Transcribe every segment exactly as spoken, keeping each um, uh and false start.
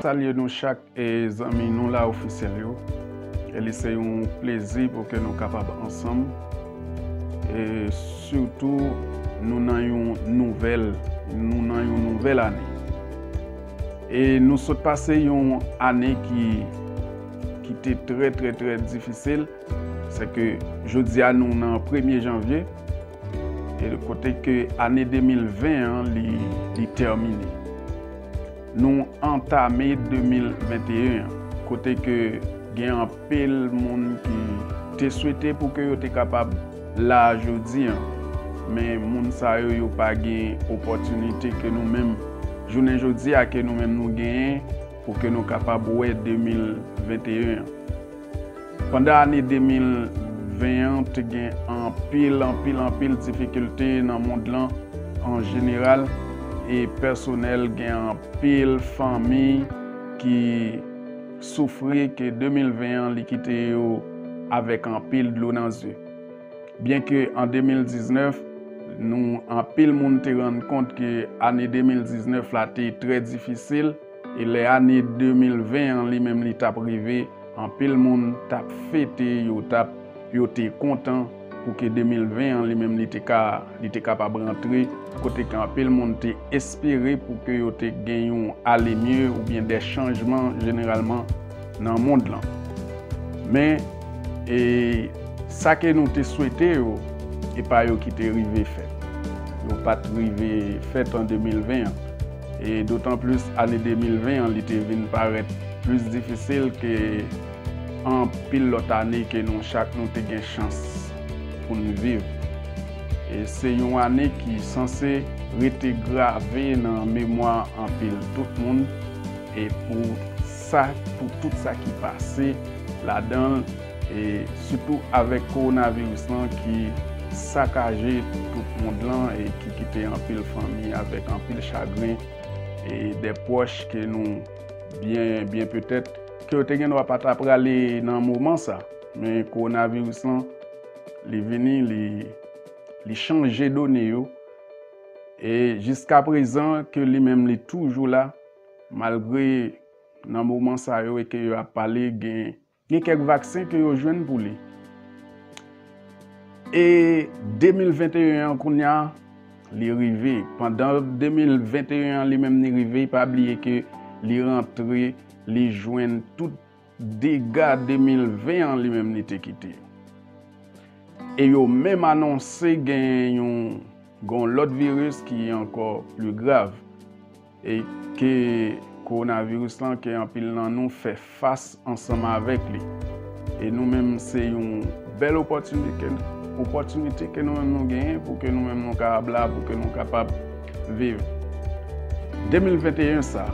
Salye nou chak, e zanmi nou la ofisyèl yo. E li se yon plezi pou ke nou kapab ansanm. E sitou nou nan yon nouvèl, nou nan yon nouvèl ane. E nou sot pase yon ane ki, ki te trè, trè, trè difisil. Se ke jodi a nou nan premye janvye, e kote ke ane de mil ven an li, li tèmine. Nou antame de mil venteyen an, kote ke gen anpil moun ki te swete pou ke yo te kapab la jodi an. Men moun sa yo, yo pa gen opòtinite ke nou menm, jounen jodi a, ke nou menm nou genyen pou ke nou kapab wè de mil venteyen an. Pandan ane de mil ven an, te gen anpil, anpil, anpil difikilte nan mond lan an jeneral, e pèsonèl, gen anpil fanmi ki soufri ke de mil ven an li kite yo avèk anpil dlo nan zye. Byenke an de mil diznèf, nou, anpil moun te rann kont ke ane de mil diznèf la te trè difisil, e lè ane de mil ven an li menm li t ap rive, anpil moun t ap fete, yo t ap, yo te kontan pou ke de mil ven an li menm li te ka, li te kapab rantre, kote ke anpil moun te espere pou ke yo te gen yon ale mye oubyen de chanjman jeneralman nan mond lan. Men, e, sa ke nou te swete yo, e pa yo ki te rive fèt. Yo pa t rive fèt an de mil ven an. E dotan plis, ane de mil ven an, li te vin parèt plis difisil ke anpil lòt ane ke nou chak nou te gen chans pou n viv. E se yon ane ki sanse rete grave nan memwa anpil tout moun, e pou sa, pou tout sa ki pase ladan l, e sitou avèk kowonaviris lan ki sakaje tout mond lan e ki kite anpil fanmi avèk anpil chagren, e de pwòch ke nou byen, byen petèt ke yo te gen dwa pa ta prale nan moman sa. Men kowonaviris lan, li vini, li, li chanje done yo. E jiska prezan ke li menm li toujou la, malgre nan moman sa yo e ke yo ap pale, gen, gen kèk vaksen ke yo jwenn pou li. E de mil venteyen an kounye a, li rive. Pandan de mil venteyen an li menm li rive, pa bliye ke li rantre, li jwenn tout dega de mil ven an li menm li te kite. E yo menm anonse gen yon, gen yon lòt viris ki ankò pli grav, e ke kowonaviris lan, ke anpil nan nou fè fas ansanm avèk li. E nou menm, se yon bèl opòtinite, opòtinite ke nou menm nou genyen pou ke nou menm nou kapab la, pou ke nou kapab viv. De mil venteyen sa,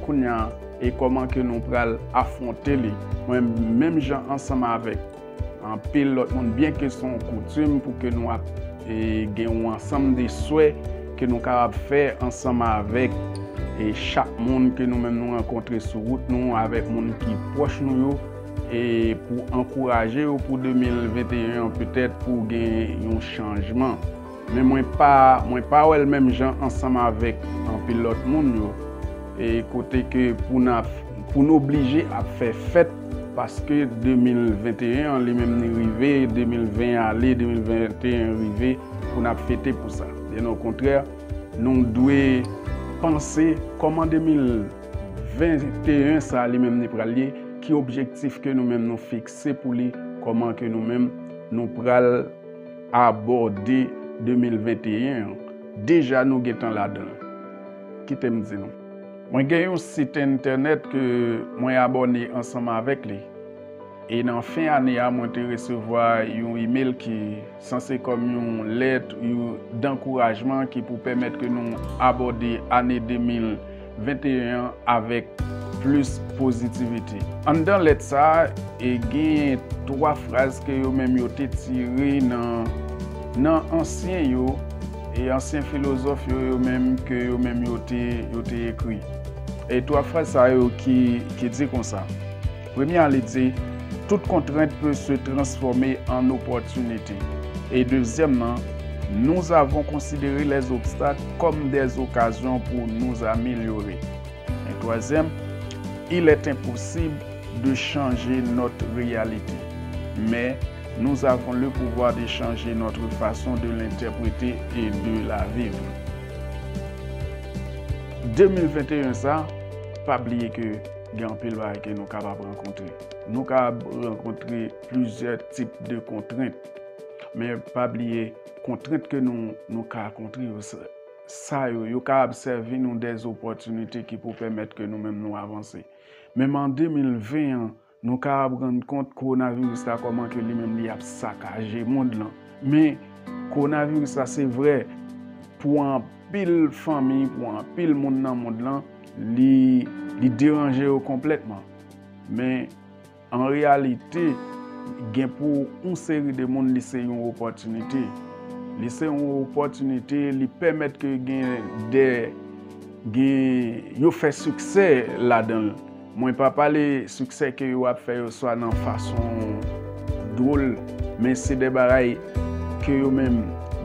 kounye a, e kòman ke nou pral afwonte li? Mwen, menm jan ansanm avèk anpil lòt moun, byenke se yon koutim pou ke nou ap, e, gen yon ansanm de swè ke nou kapab fè ansanm avèk, e, chak moun ke nou menm nou rankontre sou wout nou, avèk moun ki pwòch nou yo, e, pou ankouraje yo pou de mil venteyen an, petèt pou gen yon chanjman. Men mwen pa, mwen pa wè l menm jan ansanm avèk anpil lòt moun yo. E kote ke pou n ap, pou n oblije ap fè fèt, paske de mil venteyen an li menm li rive, de mil ven ale, de mil venteyen rive, pou n ap fete pou sa. Byen okontrè, nou dwe panse kòman de mil venteyen sa li menm li pral ye, ki objektif ke nou menm nou fikse pou li, kòman ke nou menm nou pral abòde de mil venteyen an. Deja nou gentan ladan l. Kite m di nou. Mwen gen yon sit entènèt ke mwen abòne ansanm avèk li. E nan fen ane a, mwen te resevwa yon imèl ki sanse kòm yon lèt, yon, dankourajman ki pou pèmèt ke nou abòde ane de mil venteyen an avèk plis pozitivite. Anndan lèt sa a, e genyen twa fraz ke yo menm yo te tire nan, nan ansyen yo, e ansyen filozòf yo, yo menm ke yo menm yo te, yo te ekri. E twa fraz sa yo ki, ki di konsa. Premye a, li di, toute contrainte peut se transformer en opportunité. E dezyèmman, nous avons considéré les obstacles comme des occasions pour nous améliorer. E twazyèm, Il est impossible de changer notre réalité, mais nous avons le pouvoir de changer notre façon de l'interpréter et de la vivre. De mil venteyen sa, pa bliye ke gen anpil bagay ke nou kapab rankontre. Nou kapab rankontre plizyè tip de kontrent, men pa bliye kontrent ke nou, nou ka rankontre yo, sa yo, yo kapab sèvi nou de opòtinite ki pou pèmèt ke nou menm nou avanse. Menm an de mil ven an, nou kapab rann kont kowonaviris la kòman ke li menm li ap sakaje mond lan. Men kowonaviris la, se vre, pou anpil fanmi, pou anpil moun nan mond lan, li, li deranje yo konplètman. Men an reyalite, gen pou yon seri de moun, li se yon opòtinite. Li se yon opòtinite, li pèmèt ke gen de, gen, yo fè siksè ladan l. Mwen pa pale siksè ke yo ap fè yo swa nan fason dwòl, men se de bagay ke yo menm,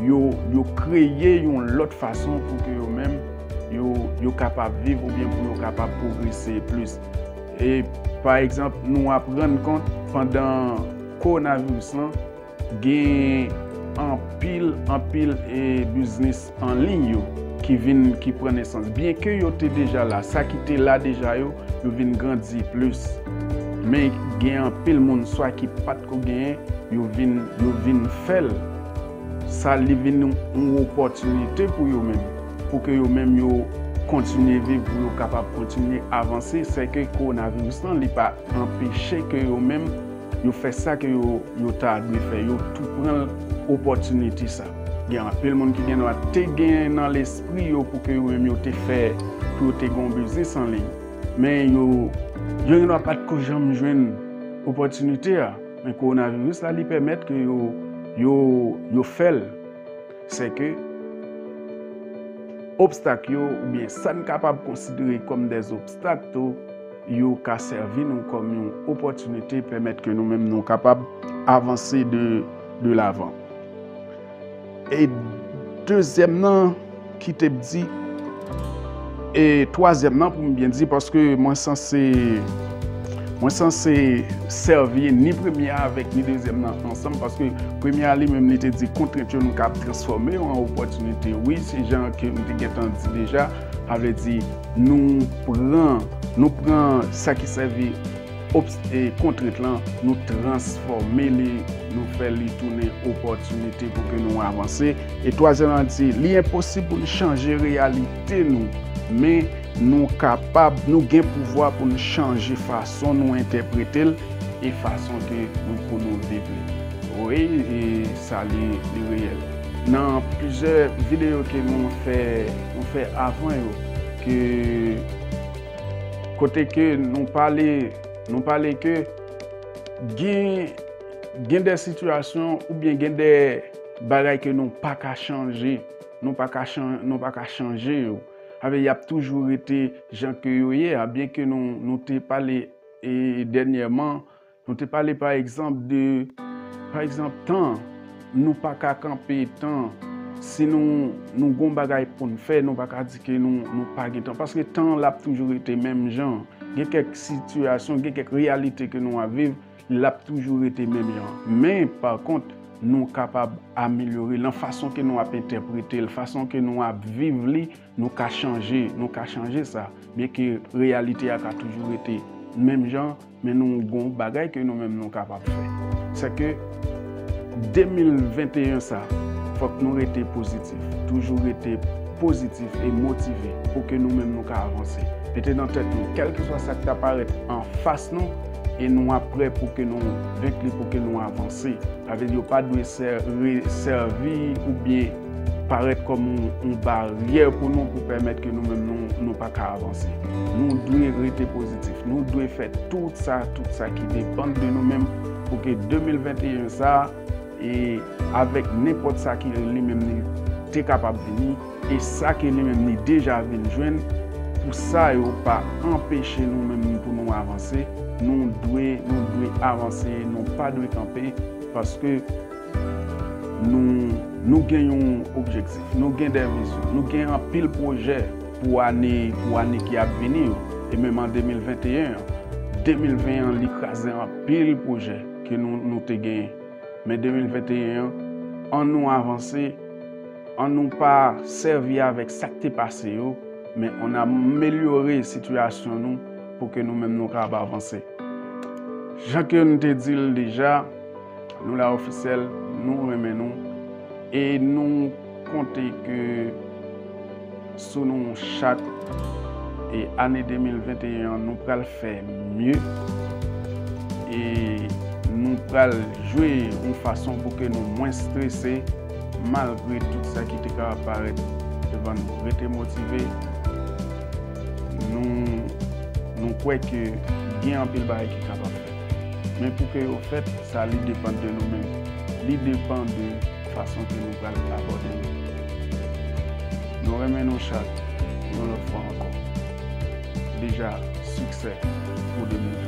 yo, yo kreye yon lòt fason pou ke yo menm, yo, yo kapab viv oubyen pou yo kapab pwogrese plis. E, pa egzanp, nou ap rann kont pandan kowonaviris lan, gen anpil, anpil, e, biznis an liy yo ki vin, ki pran nesans. Byenke yo te deja la, sa ki te la deja yo, yo vin grandi plis. Men gen anpil moun swa ki pa t ko genyen, yo vin, yo vin fè l. Sa li vin yon, yon opòtinite pou yo menm, pou ke yo menm yo kontinye viv, pou yo kapab kontinye avanse. Se ke kowonaviris lan, li pa anpeche ke yo menm yo fè sa ke yo, yo ta dwe fè. Yo tou pran opòtinite sa. Gen anpil moun ki gen dwa te gen nan lespri yo pou ke yo menm yo te fè, pou yo te gen yon biznis an liy. Men yo, yo gen dwa pa t ko janm jwenn opòtinite a. Men kowonaviris la, li pèmèt ke yo, yo, yo fè l. Se ke obstak yo, oubyen sa n kapab konsidere kòm de obstak tou, yo ka sèvi nou kòm yon opòtinite, pèmèt ke nou menm nou kapab avanse de, de lavan. E dezyèm nan, ki te di, e twazyèm nan, pou m byen di, paske mwen sanse, mwen sanse sèvi ni premye a avèk ni dezyèm nan ansanm, paske premye a li menm, li te di kontrent yo, nou kab transfòme yo an opòtinite. Wi, se jan ke m te gentan di deja, sa vle di nou pran, nou pran sa ki sèvi obs-, e, kontrent lan, nou transfòme li, nou fè li tounen opòtinite pou ke nou avanse. E twazyèm lan di, li enposib pou n chanje reyalite nou, men nou kapab, nou gen pouvwa pou n chanje fason nou entèprete l e fason ke nou, pou nou viv li. Wi, e sa li, li reyèl. Nan plizyè videyo ke nou fè, nou fè avan yo, ke kote ke nou pale, nou pale ke gen, gen de sitiyasyon oubyen gen de bagay ke nou pa ka chanje, nou pa ka chan-, nou pa ka chanje yo. Sa vle di y ap toujou rete jan ke yo ye a, byenke nou, nou te pale, e, dènyèman, nou te pale, pa egzanp, de, pa egzanp, tan. Nou pa ka kanpe tan. Si nou, nou gon bagay pou n fè, nou pa ka di ke nou, nou pa gen tan. Paske tan an, l ap toujou rete menm jan. Gen kèk sitiyasyon, gen kèk reyalite ke nou ap viv, l ap toujou rete menm jan. Men, pa kont, nou kapab amelyore l nan fason ke nou ap entèprete l, fason ke nou ap viv li, nou ka chanje, nou ka chanje sa. Byenke reyalite a ka toujou rete menm jan, men nou gon bagay ke nou menm nou kapab fè. Se ke de mil venteyen sa, fòk nou rete pozitif, toujou rete pozitif e motive pou ke nou menm nou ka avanse. Mete nan tèt nou, kèlkeswa sa k ta parèt anfas nou, e nou ap prè pou ke nou venk li, pou ke nou avanse. Sa vle di yo pa dwe sè-, re-, sèvi oubyen parèt kòm yon, yon baryè pou nou, pou pèmèt ke nou menm nou, nou pa ka avanse. Nou dwe rete pozitif. Nou dwe fè tout sa, tout sa ki depann de nou menm pou ke de mil venteyen sa, e avèk nenpòt sa ki li menm li te kapab vini, e sa ke li menm li deja vin jwenn, pou sa yo pa anpeche nou menm pou nou avanse. Nou dwe, nou dwe avanse, nou pa dwe kanpe, paske nou, nou gen yon objektif, nou gen de vizyon, nou gen anpil pwojè pou ane, pou ane ki ap vini yo. E menm an de mil venteyen an, de mil ven an, li kraze anpil pwojè ke nou, nou te genyen. Men de mil venteyen an, an nou avanse, an nou pa sèvi avèk sa k te pase yo, men an amelyore sitiyasyon nou pou ke nou menm nou kapab avanse. Jan ke nou te di l deja, nou la ofisyèl, nou renmen nou, e nou konte ke sou nou yon chat, e ane de mil venteyen an, nou pral fè mye, e nou pral jwe yon fason pou ke nou mwens strese, malgre tout sa ki te ka parèt devan nou. Rete motive, nou, nou kwè ke gen anpil bagay ki kapab fèt. Men pou ke yo fèt, sa li depann de nou menm. Li depann de fason ke nou pral abòde yo. Nou renmen nou chak yon lòt fwa ankò. Deja, siksè pou de mil venteyen.